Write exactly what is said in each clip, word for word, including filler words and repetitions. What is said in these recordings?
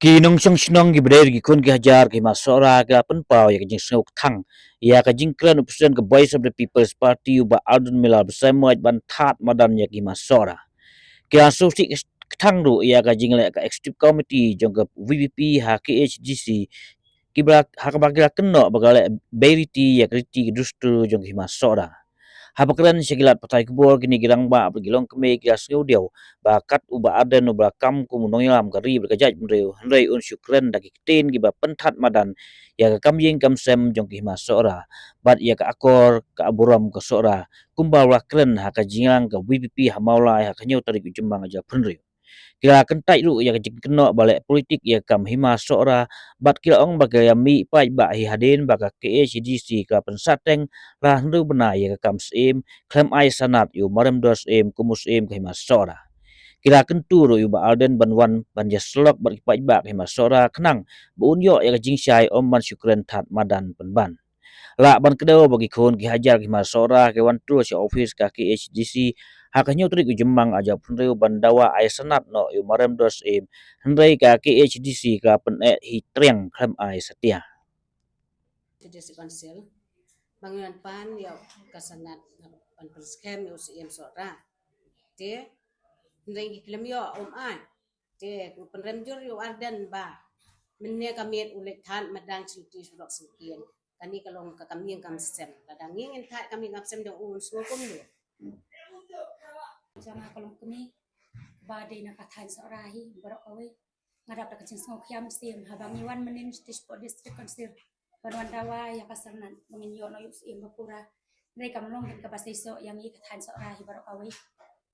Ki nongshong shnong ki briew, ki khun ki hajar ki hima Sohra ki la pynpaw ïa ka jingsngew kthang ïa ka jingkren u President ka Voice of the People's Party u Bah Ardent Miller Basaiawmoit ban thad madan ïa ki hima Sohra. Ki la sngewsih kthang ruh ïa ka jingleh ka Executive Committee jong ka VPP ha KHADC, ki ba ha kaba ki la kynnoh ba ka leh beiriti ïa ka riti ka dustur jong ki hima Sohra. Haba kren sha ki lad pathai khubor, kine ki rangbah bad ki longkmie ki la sngewdiaw ba kat u Bah Ardent uba la kam kum u nongïalam ka ri bad ka jaitbynriew, hynrei un shu kren da ki ktien kiba pynthad madan ïa ka kam ïing kam sem jong ki hima Sohra bad ïa ka akor ka burom ka Sohra, kumba u la kren ha ka jingïalang ka VPP ha Mawlai ha ka hynñiew tarik u Jymmang arhajar arphew hynriew. Ki la kyntait ruh ïa ka jingkynnoh ba leh politik ïa ka kam hima Sohra bad ki la ong ba ki la ïa mih paidbah hi hadien ba ka KHADC ka la pynsahteng la hynriew bnai ïa ka kam Syiem khlem ai sanad ïa u Mariam Dor Syiem kum u Syiem ka hima Sohra. Ki la kyntu ruh ïa u Bah Ardent ban wan ban ïasyllok bad ki paidbah ka hima Sohra khnang ba un ïoh ïa ka jingshai, ym ban shu kren thad madan pynban. Lah ban kdew ba ki khun ki hajar ki hima Sohra ki wan tur sha ophis ka KHADC ha ka hynñiew tarik u Jymmang arhajar arphew hynriew ban dawa ai sanad noh ïa u Mariam Dor Syiem, hynrei ka KHADC ka la pyneh hi triang khlem ai satia. District Council ba ngi wan pan ïa ka sanad ban pynskhem ïa u Syiem Sohra. Te hynrei ngi khlem ïoh, um ai. Te ngi pynrem jur ïa u Ardent ba mynne ka miet u leit thad madan sngewthuh surok sngewthuh. Kane ka long ka kam ïing kam sem. Lada ngi ngin thad kam ïing kam sem jong u, un sngew kumno? Jong nga ka long kmie ba dei na ka thaiñ Sohra hi baroh kawei. Nga dap da ka jingsngewkhia mynsiem haba ngi wan mynnin sha District Council ban wan dawa ïa ka sanad ba ngin ïoh noh ïa u Syiem ba pura. Hynrei kam long kan kaba seisoh ïa ngi ka thaiñ Sohra hi baroh kawei.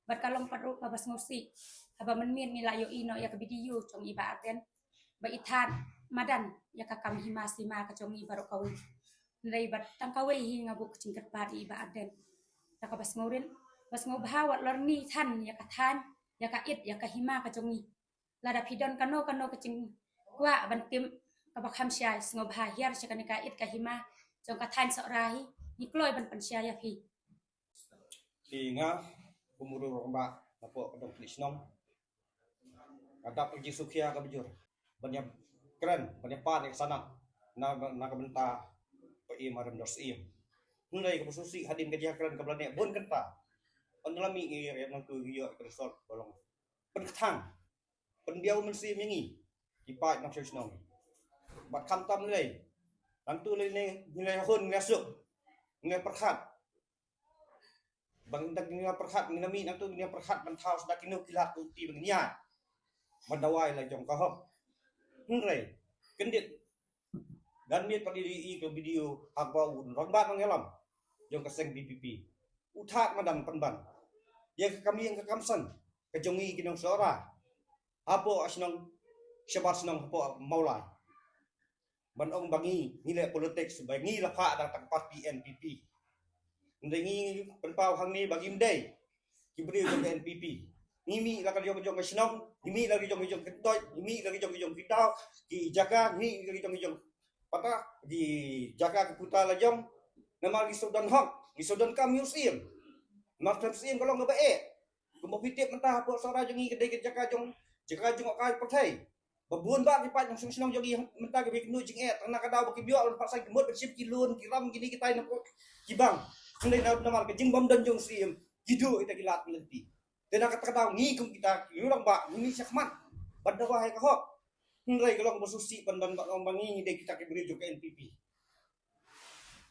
Bad ka long pat ruh kaba sngewsih haba mynmiet ngi la ïohi noh ïa ka video jong i Bah Ardent ba i thad madan ïa ka kam hima sima ka jong ngi baroh kawei. Hynrei bad tang kawei hi nga buh ka jingkyrpad ïa i Bah Ardent da kaba sngewrit, ba sngewbha wat lorni than ïa ka thaiñ, ïa ka it, ïa ka hima ka jong ngi. Lada phi don kano kano ka jingkwah ban tip kaba kham shai, sngewbha hiar sha kane ka it ka hima jong ka thaiñ Sohra hi, ngi kloi ban pynshai ïa phi. Te nga kum u rangbah napoh ka dong kli shnong, nga dap ka jingsngewkhia kaba jur ban ïa kren, ban ïa pan ïa ka sanad na, na ka bynta u Bah Mariam Dor Syiem. Hynrei kaba sngewsih hadien ka jingkren kaba la neh bun kynta, ynda la mih ngi ïa nangtu ngi ïoh ka result ba long pynkthang, pynbiang mynsiem ïa ngi ki paid nongshong shnong. Bad khamtam lei, nangtu lei ne ngi lei hun ngi suk ngi pyrkhat. Ban dak ngi pyrkhat ngi nami nangtu ngi pyrkhat ban thaw sda kino ki lad ki uti ban ngi ban dawai la jong ka hok. Hynrei kyndit, ngan miet pat ïa i ka video haba u rangbah nongïalam jong ka seng VPP u thad madan pynban ïa ka kam ïing ka kam sem ka jong ngi ki nong Sohra hapoh shnong, shabar shnong hapoh Mawlai. Ban ong ba ngi ngi leh politics ba ngi la phah da tang party NPP. Ngi ngi pynpaw hangne ba ngim dei ki briew jong ka NPP. Ngi mih la ka jong ka jong ka shnong, ngi mih la ka jong ka jong ka doi, ngi mih la ka jong ka jong ki daw, ki jaka, ngi mih la ka jong ka jong pata, ki jaka ki puta la jong. Namar ngi shu don hok, ngi shu don kam ïa u Syiem. Namar kam Syiem ka long kaba eh. Kumba phi tip mynta hapoh Sohra jong ngi ka dei ka jaka jong, jaka jong ka pyrthei. Ba bun ba ki paid nongshong shnong jong ngi mynta ki ba ïakynduh jingeh, tang na ka daw ba ki ïoh ban pat san ki mut ban shim ki loan, ki ram kine kitai na ki bank. Hynrei na namar ka jingbym don jong u Syiem, ki duh ita ki lad ki lynti. Te na kata ka daw ngi kum kita ki rangbah ngi mih shakhmat ban dawa ïa ka hok. Hynrei ka long ba sngewsih ban don ba long ba ngi ngi dei kita ki briew jong ka NPP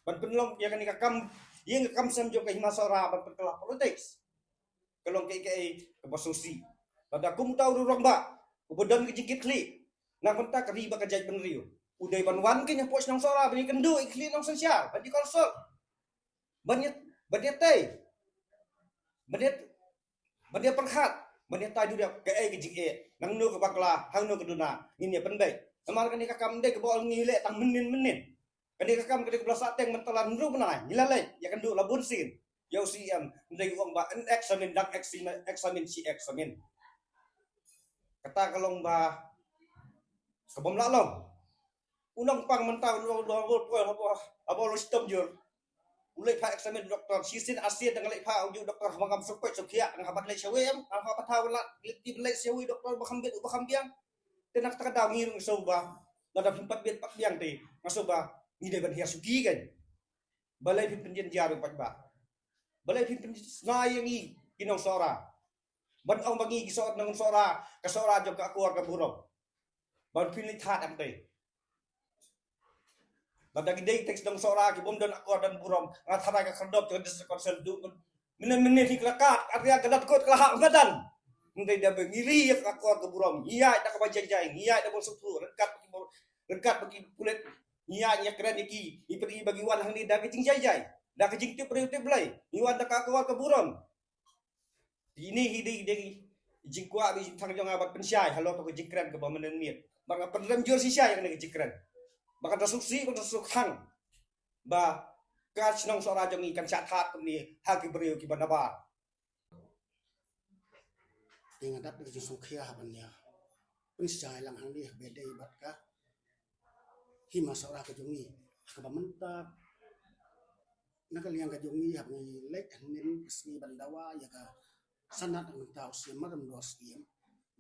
ban pynlong ïa kane ka kam ïing ka kam sem jong ka hima Sohra ban pynkylla politics. Ka long kaei kaei kaba sngewsih. Lada kum uta u rangbah uba don ka jingkitkhlieh na ka bynta ka ri bad ka jaitbynriew, u dei ban wan kein hapoh shnong Sohra ban ïakynduh ïa ki khlieh nongsynshar, ban ïa counsel, ban ïa, ban ïatei, ban ïa, ban ïa pyrkhat, ban ïa tai duriap kaei ka jingeh, nangno ka bakla, hangno ka duna, ngin ïa pynbeit. Namar kane ka kam dei kaba ngi leh tang mynnin mynnin. Kane ka kam ka dei kaba la sahteng mynta la hynriew bnai, ngi la leit ïakynduh la bun sien ïa u Syiem, hynrei u ong ba un examine, dang examine, examine shi examine. Kata ka long ba ka bym lah long. U nongpang mynta u long, u long, u long, u long, u long shitom jur. U leit phah examine doktor shisien arsien, dang leit phah u ju doktor haba ngam sukoi sukhiah, dang haba leit shawei em, haba thaw lad leit ti leit shawei doktor ba kham biang, ba kham biang. Te na kata ka daw ngi ruh nga sngew ba lada phim pat bit pat biang te nga sngew ba ngi dei ban hiar suki kan. Balei phim pynjynjar ïa u paidbah? Balei phim pynsngew ïa ngi ki nong Sohra? Ban ong ba ngi ki Soh-, nong Sohra, ka Sohra jong ka akor ka burom. Ban pynleit hat hangtei. Lada ki dei teks nong Sohra ki bym don akor don burom, nga tharai ka khyrdop jong ka District Council tu mynne mynne hi ka la kat, arya ka la tkut ka la hap madan. Hynrei da ba ngi ri ïa ka akor ka burom, ngi ïaid da kaba jai jai, ngi ïaid da ba suk tu, ryngkat ba ki bor-, ryngkat ba ki pulit, ngi ïaid ïa kren ïa ki, ngi pyrkhat ba ngi wan hangne da ka jingjai jai, da ka jingtip briew tip Blei, ngi wan da ka akor ka burom. Ine hi dei, dei jingkwah bad jingthrang jong nga ban pynshai halor to ka jingkren kaba mynnin miet. Ba nga pynrem jur shisha ïa kane ka jingkren. Ba kan da suk sih, kan da suk hang. Ba ka shnong Sohra jong ngi kan shah thad kumne ha ki briew kiba nabar. Te nga dap da ka jingsngewkhia ha ban ïa pynshai lang hangne ha kaba dei bad ka hima Sohra ka jong ngi. Ha kaba mynta na ka liang ka jong ngi haba ngi leit hynnin ka sngi ban dawa ïa ka sanad mynta u Siem Maryndor Syiem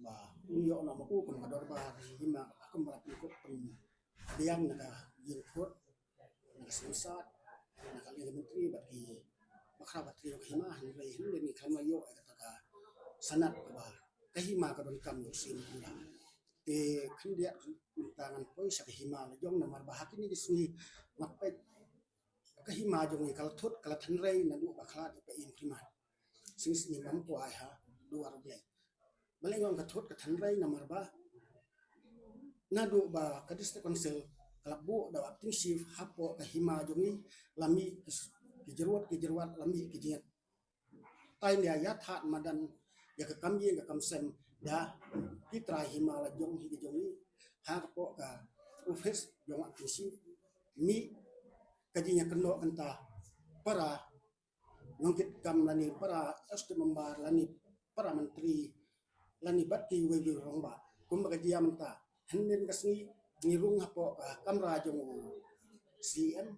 ba un ïoh noh ma u kum ka dorbar hima kum ba la pynkup pynbiang na ka jingkhot na ka Siem Sad na ka liang ka myntri bad ki bakhraw bad ki ka hima hynrei hynnin ngi khlem la ïoh ïa kata ka sanad kaba ka hima ka donkam ïa u Siem Maryndor. Te khyndiat mynta ngan poi sha ka hima la jong namar ba ha kine ki sngi nga peit ka hima jong ngi ka la thut ka la tynrei naduh ba khlad ïa ka im khrimat. Shisien ngim kwah ha duwar U Blei. Balei nga ong ka thut ka tynrei namar ba naduh ba ka District Council ka la buh da u Acting Chief hapoh ka hima jong ngi la mih ki, ki jyrwat ki jyrwat la mih ki jingïat. Tai ndia ïa thad madan ïa ka kam ïing ka kam sem da ki trai hima la jong hi ka jong ngi ha ka poh ka office jong Acting Chief. Mih ka jingïakynnoh kynta para nongkitkam lane para executive member lane para myntri lane bad kiwei kiwei rangbah. Kumba ka jia mynta hynnin ka sngi ngi rung hapoh ka kamra jong u C M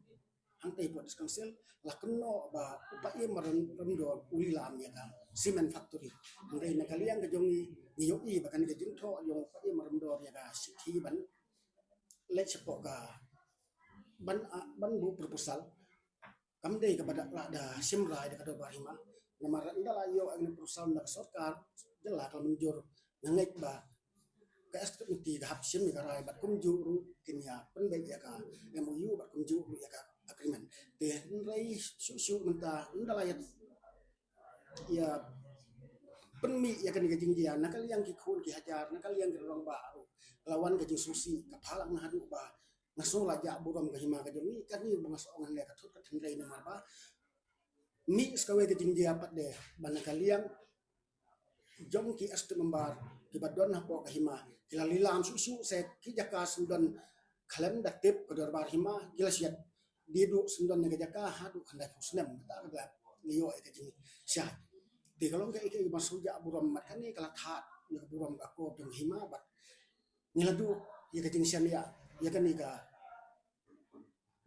hangtei hapoh District Council la kynnoh ba u Paiem Maryndor u lilam ïa ka cement factory. Hynrei na ka liang ka jong ngi ngi ïohi ba kane ka jingthoh jong u Paiem Maryndor ïa ka shithi ban leit shapoh ka ban, ah, ban buh proposal. Kam dei kaba da, la da shim rai da ka dorbar hima. Namar ynda la ïoh ïa kane ka proposal na ka sorkar jylla ka la mynjur, nga ngeit ba ka executive committee ka hap shim ïa ka rai bad kumjuh ruh kin ïa pynbeit ïa ka M O U bad kumjuh ruh ïa ka agreement. Te hynrei shuh shuh mynta ynda la ïa ïa pynmih ïa kane ka jingjia na ka liang ki khun ki hajar na ka liang ki rangbah ruh. La wan ka jingsngewsih ka phalang na haduh ba nga sngew la jah burom ka hima ka jong ngi. Kane ba nga sngew ngan leh ka thut ka tynrei namar ba mih sa kawei ka jingjia pat de ba na ka liang jong ki executive member kiba don hapoh ka hima ki la lilam shuh shuh se ki jaka shu don khlem da tip ka dorbar hima ki la siat. Dei duh shu don na ka jaka haduh khyndai phew snem kata ka ba ngi ïoh ïa ka jingshai. Te ka long kaei kaei ba shu jah burom mat kane ka la thad ïa ka burom ka akor jong hima bad ngi la duh ïa ka jingshaniah ïa kane ka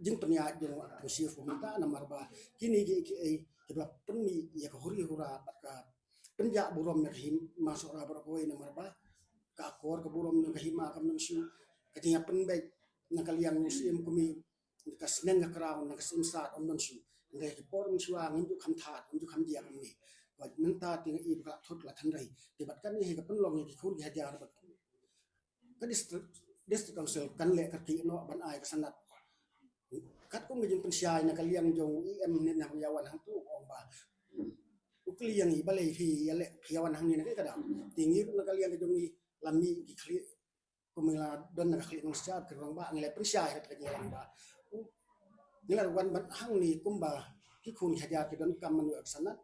jingpynïaid jong u Acting Chief mynta namar ba kine kiei kiei kiba la pynmih ïa ka huri hura bad ka pynjah burom ïa ka hima Sohra baroh kawei namar ba ka akor ka burom jong ka hima kam don shuh, ka jingïapynbeit na ka liang u Syiem Kmie, ka sneng ka kraw na ka Siem Sad ym don shuh. Hynrei ki por mynshuwa ngim ju kham thad, ngim ju kham jia kumne. Bad mynta te ngi i ba ka la thut la tynrei. Te bad kane hi ka pynlong ïa ki khun ki hajar bad ka district, district council kan leh kyrkieh noh ban ai ka sanad. Katkum ka jingpynshai na ka liang jong u E M ne na u ïa wan hangtu ong ba u kylli ïa ngi balei phi ïa leh phi ïa wan hangne na ka daw. Te ngi ruh na ka liang ka jong ngi la mih ki khlieh kum ngi la don na ka khlieh nongsiat ki rangbah ngi la pynshai ha ka jingïalang ba ngi la wan ban hangne kumba ki khun ki hajar ki donkam ban ïoh ka sanad.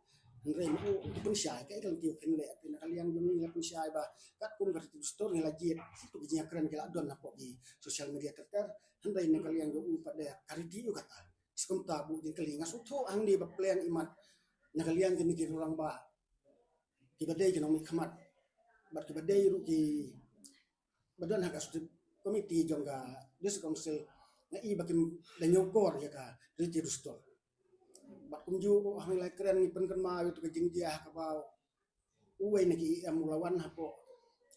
Hynrei ma u ki pynshai kaei ka lynti u pynleh. Te na ka liang jong ngi ngi la pynshai ba katkum ka riti dustur ngi la jied kitu ki jingïakren ki la don hapoh ki social media ter ter. Hynrei na ka liang jong u pat de ka riti u kata. Skumta buh jingkylli nga sngewthuh hangne ba pleng imat na ka liang kine ki rangbah kiba dei ki nongmihkhmat bad kiba dei ruh ki ba don ha ka executive committee jong ka district council nga i ba kim da ñiewkor ïa ka riti dustur. Bad kumjuh ruh ha ngi la kren ngi pynkynmaw ïa ka jingjia ha kaba uwei na ki E M u la wan hapoh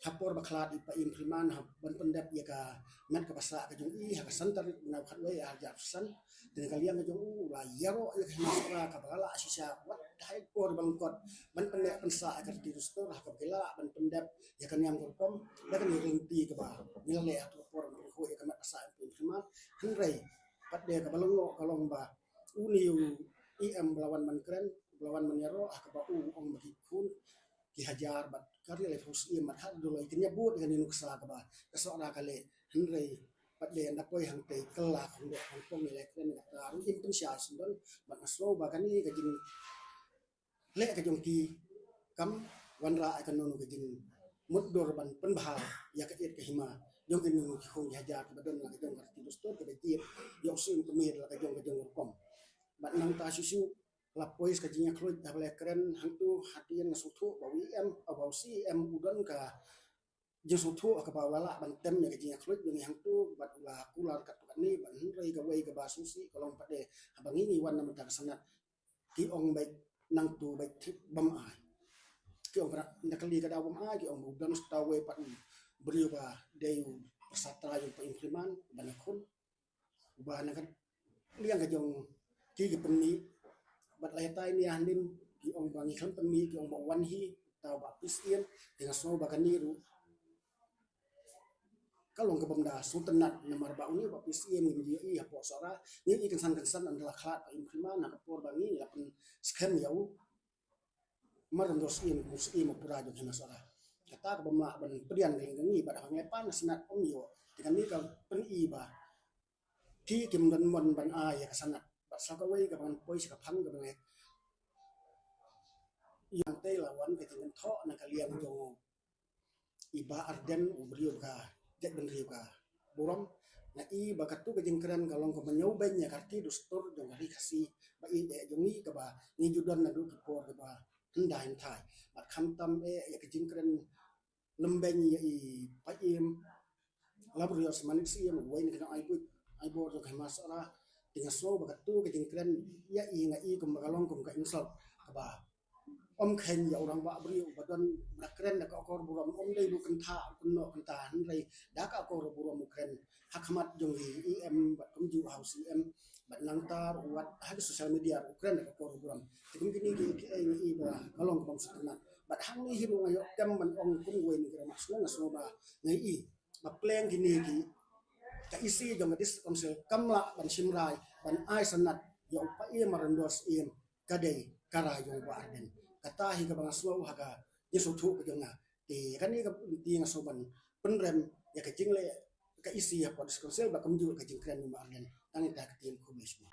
ha por ba khlad i Paiem Freeman ha ban pyndep ïa ka met kaba sah ka jong i ha ka san tarik u bnai khatwei arhajar arphew san. Te na ka liang ka jong u u la ïaroh ïa ka hima Sohra kaba la lah shisha wat ha i por ba lyngkot ban pynneh pynsah ïa ka riti dustur ha kaba ki la lah ban pyndep ïa ka niam ka rukom da kane ka lynti kaba ngi la leh ha ka por ban pynhoi ïa ka met ba sah i Paiem Freeman. Hynrei pat de kaba lyngngoh ka long ba une u E M ba la wan ban kren, ba la wan ban ïaroh ha kaba u ong ba ki khun ki hajar bad ka ri laiphew syiem bad ha ka doloi kin ïa bud ïa kane ka nuksa kaba ka Sohra ka leh. Hynrei pat de ynda poi hangtei kylla khyndiat hangtei ïa la kren kata ruh im pynshai sngewdon bad nga sngew ba kane ka jingleh ka jong ki kam wanrah ïa kano kano ka jingmutdur ban pynbha ïa ka ïit ka hima jong kino kino ki khun ki hajar kiba don la ka jong ka riti dustur kiba jied ïa u syiem ka miet la ka jong ka jong ka rukom. Bad nangta shisha la poi ka jingïakhluit haba la kren hangtu hadien nga sngewthuh ba u E M, ba u C E M u don ka jingsngewthuh ha kaba u la lah ban tem ïa ka jingïakhluit jong ngi hangtu bad u la kular katto katne bad hynrei kawei kaba sngewsih ka long pat de haba ngi ngi wan na bynta ka Senate ki ong beit nangtu beit tip bym ai. Ki ong ba na kali ka daw bym ai, ki ong ba u don sa uwei pat u briew ba dei u pyrsa trai jong Paiem Freeman ba na khun uba na ka liang ka jong ki ki pynmih bad la ïatai ne hangne ki ong ba ngi khlem pynmih, ki ong ba u wan hi uta u Bah P. Syiem. Te nga sngew ba kane ruh ka long ka bym da sngewtynnat namar ba une u Bah P. Syiem ngim ju ïohi hapoh Sohra, ngi ïohi kynsan kynsan ynda la khlad Paiem Freeman ha ka por ba ngi la pynskhem ïa u Maryndor Syiem kum u Syiem u pura jong ka hima Sohra. Kata ka bym lah ban pdiang ka liang ka ngi bad haba ngi pan ha Senate ym ïoh. Te kane ka pyni ba ki kim don mon ban ai ïa ka Senate bad sa kawei kaba ngan poi sha ka phang kaba ngan ïa tei la wan ka jingkynthoh na ka liang jong i Bah Ardent u briew ba ka jaitbynriew ka burom. Nga i ba katu ka jingkren ka long kaba ñiewbeiñ ïa ka riti dustur jong ka ri Khasi ba i dei jong ngi kaba ngi ju don naduh ki por kaba hyndai hynthai. Bad khamtam eh ïa ka jingkren lymbeiñ ïa i Paiem Laborious Manik Syiem uwei na ki nong ai buit ai bor jong ka hima Sohra. Te nga sngew ba katu ka jingkren ïa i nga i kumba ka long kum ka insult kaba ym kheiñ ïa u rangbah briew uba don ba kren da ka akor burom, ym dei ba u kynthah u kynnoh kynta hynrei da ka akor burom u kren ha khmat jong i E M bad kumjuh ha u C M bad nangta ruh wat ha ki social media ruh u kren da ka akor burom. Te kum kine ki kiei nga i ba ka long kaba sngewtynnat bad hangne hi ruh nga ïoh kem ban ong kum uwei na ki rangbah shnong, nga sngew ba nga i ba pleng kine ki ka E C jong ka District Council kam lah ban shim rai ban ai Senate ïa u Paiem Maryndor Syiem ka dei ka rai jong u Bah Ardent. Kata hi kaba nga sngew ha ka jingsngewthuh ka jong nga. Te kane ka lynti nga sngew ban pynrem ïa ka jingleh ka E C hapoh District Council bad kumjuh ka jingkren u Bah Ardent. Tang ita ka ktien, khublei shibun.